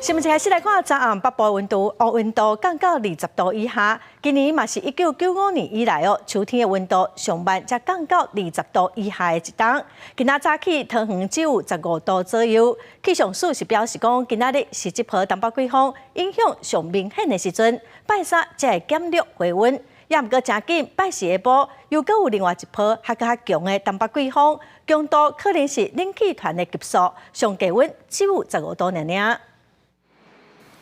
新聞一開始來看，昨暗北部溫度，溫度降到20度以下。今年嘛是1995年以來哦，秋天的溫度上慢才降到二十度以下的一冬。今仔早起桃園只有15度左右。氣象署是表示講，今仔日是這波東北季風影響上明顯的時陣，拜三才會減弱回溫。也毋過誠緊，拜四下晡又閣有另外一波較閣較強的東北季風，強度可能是冷氣團的級數，上低溫只有15度爾爾。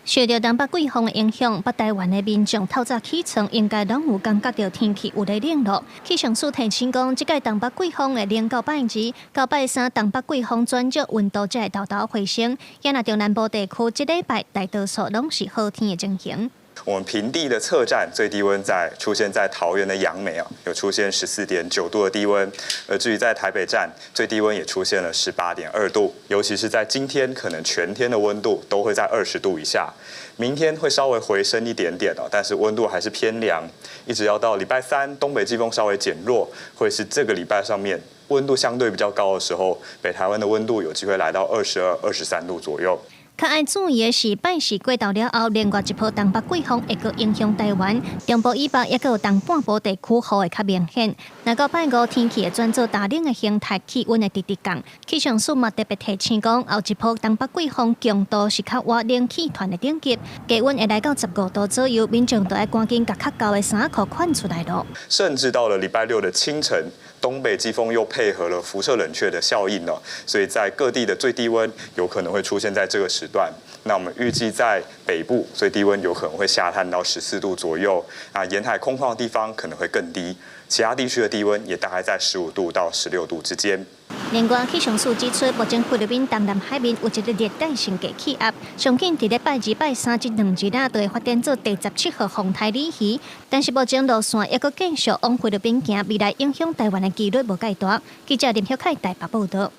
受著東北季風的影響，北台灣的民眾透早起床應該攏有感覺著天氣有咧冷囉。氣象署提醒講，這屆東北季風會冷到拜二、到拜三，東北季風轉弱，溫度才會沓沓回升。也若中南部地區，這禮拜大多數攏是好天的情形。我們平地的測站最低溫在出現在桃園的楊梅啊，有出現14.9度的低溫，而至於在台北站最低溫也出現了18.2度，尤其是在今天，可能全天的溫度都會在20度以下。明天會稍微回升一點點哦，但是溫度還是偏涼，一直要到禮拜三，東北季風稍微減弱，會是這個禮拜上面溫度相對比較高的時候，北台灣的溫度有機會來到22、23度左右。較愛注意的是，拜四過頭了後，另外一波東北季風會閣影響台灣，中部以北抑閣有東半部地區雨會較明顯。若到拜五天氣會轉做大冷的形態，氣溫會直直降。氣象署嘛特別提醒講，後一波東北季風強度是較倚冷氣團的等級，低溫會來到15度左右，民眾就愛趕緊共較厚的衫褲款出來囉。甚至到了禮拜六的清晨，東北季風又配合了輻射冷卻的效應呢，所以在各地的最低溫有可能會出現在這個時段。那我們預計在北部最低溫有可能會下探到14度左右，啊，沿海空曠的地方可能會更低，其他地區的低溫也大概在15度到16度之間。另外，氣象署指出，目前菲律賓東南海面有一个熱帶性低氣壓，上緊佇咧拜二、拜三這兩日啊，就會發展做第17號風台鯉魚。但是目前路線猶閣繼續往菲律賓行，未來影響台灣的幾率無蓋大。記者林曉凱台北報道。